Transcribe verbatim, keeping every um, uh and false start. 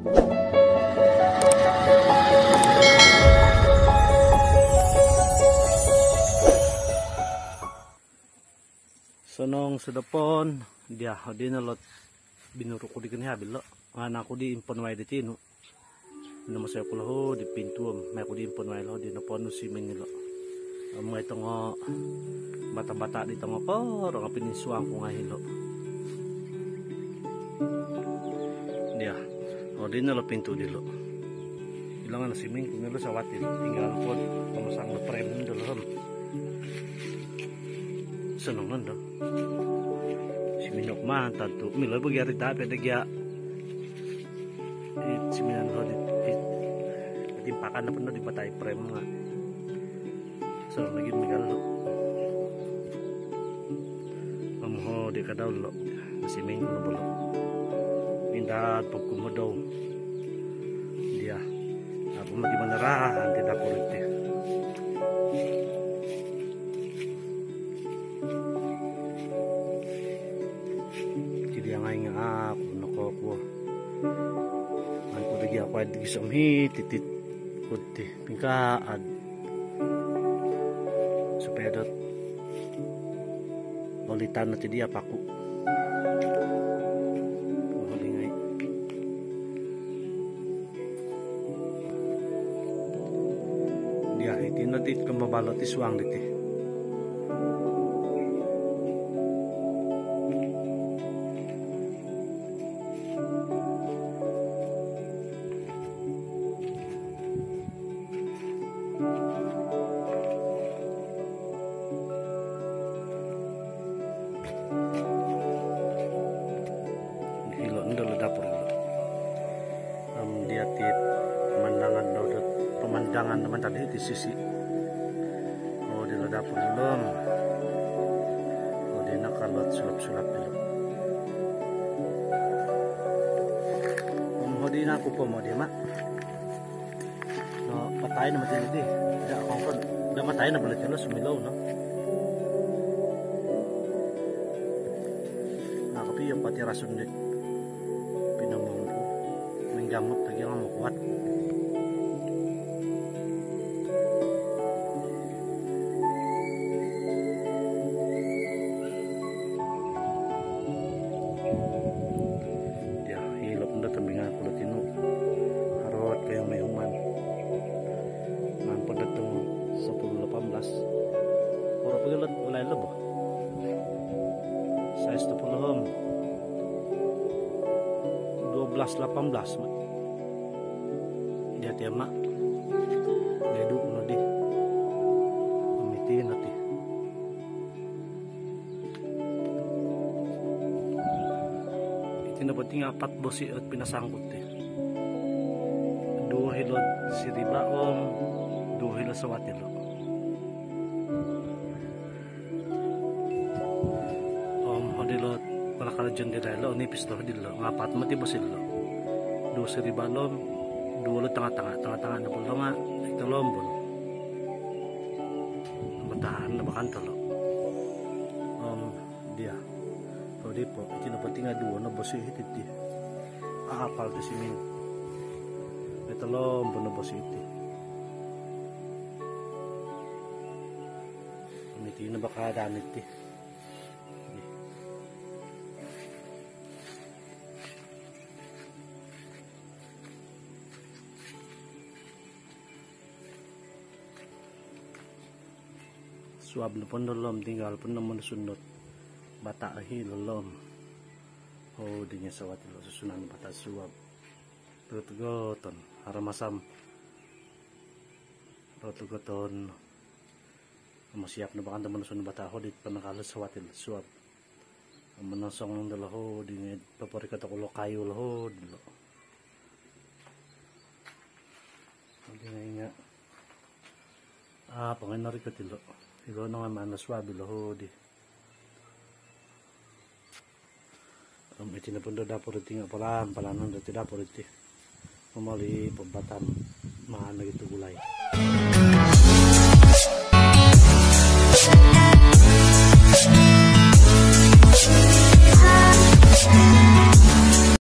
Sonong sodopon dia, odi no lot binuru ku di kini habil lo. Nga naku di imponuai di tinu. Namasai oku lo hodi pintu om mai oku di imponuai lo hodi noponu simin ilo. Om ngai tongo bata-bata di tongo koro nga pinisuang ku ngai hilo. Dia, odi no lo pintu dilo. Ilangan simin ku no lo sawat dilo. Tinggal po pamasang lo frame dilo om. Sonong nondo. Simin oku mantad tu. Milo bo gia ri tapi ada gia. Di simin nondo di, di, di timpakan apa nondo di bata i frame nga. Sonong lagi miagal lo. Om hodi kada lo. Simin ku no bo lo. Minda pogkumodou. Dia. Aku mati manarahan ti dapur iti. Jadi yang ngai nga aku nokokuo. Ngan ku dagi aku adi gisom hiti ti. Ku ti pingkaad. Supaya dot bolitan no ti dia paku. Maholingai. Dia, iti no ti kemabalo ti suang diti. Hilo nondo lo dapur hilo. Om dia ti pemandangan lo dot, pemandangan mantad hiti sisi. Odi lo dapur hilo om. Odi nakalot sulap-sulap hilo. Om odi naku po mo dia ma. No, matai no mati di. Tidak kongkon. Dah matai no boleh jelas sumilou no. Nah, tapi yang pati rasun di pinomong tu. Menggamut lagi yang mau kuat. Dia, hilo nondo tambingan ku lo tinu. Harot kayo mai human. Ngan po datang sepuluh lapan belas. Ora pagi lo, ulai lo bo. Size sepuluh om. Dua belas lapan belas ma. Dia ti ama. Dia du no di. Om iti no ti. Iti no penting apat bosi ot pinasangkut ti. Duo hilo siriba om duo hilo sawat hilo. Om hodi lo malakal jendela lo nipis lo hodi lo. Ngapat mati bosi lo. Duo siriba lo om duo lo tanga-tanga, tanga-tanga no po lo nga ito lombon. Matahan no bakan tolo. Om dia. Hodi po, iti no penting nga duo no bosi hiti ti. Apal ti simin. Ito lombon no bosi hiti. Om iti no baka danit ti. Suab no pondo lo om tinggal pondo monusun dot bata ahi lo om. Oh, di ngesawat lo susunan bata suab. Rot goton, haro masam. Rot goton. Masiap no bakan do monusun bata hodi panangkal sawat lo suab. Monosong do lo hodi ngai paparikot oku lo kayu lo hodi lo. Hodi ngai nga. Ah, pangai narikot ilo. Ilo no nga manas wabi lo hodi. Om iti no pondo dapur iti nga palan, palan nondo ti dapur iti. Momoli po bata maan lagi tu gulai.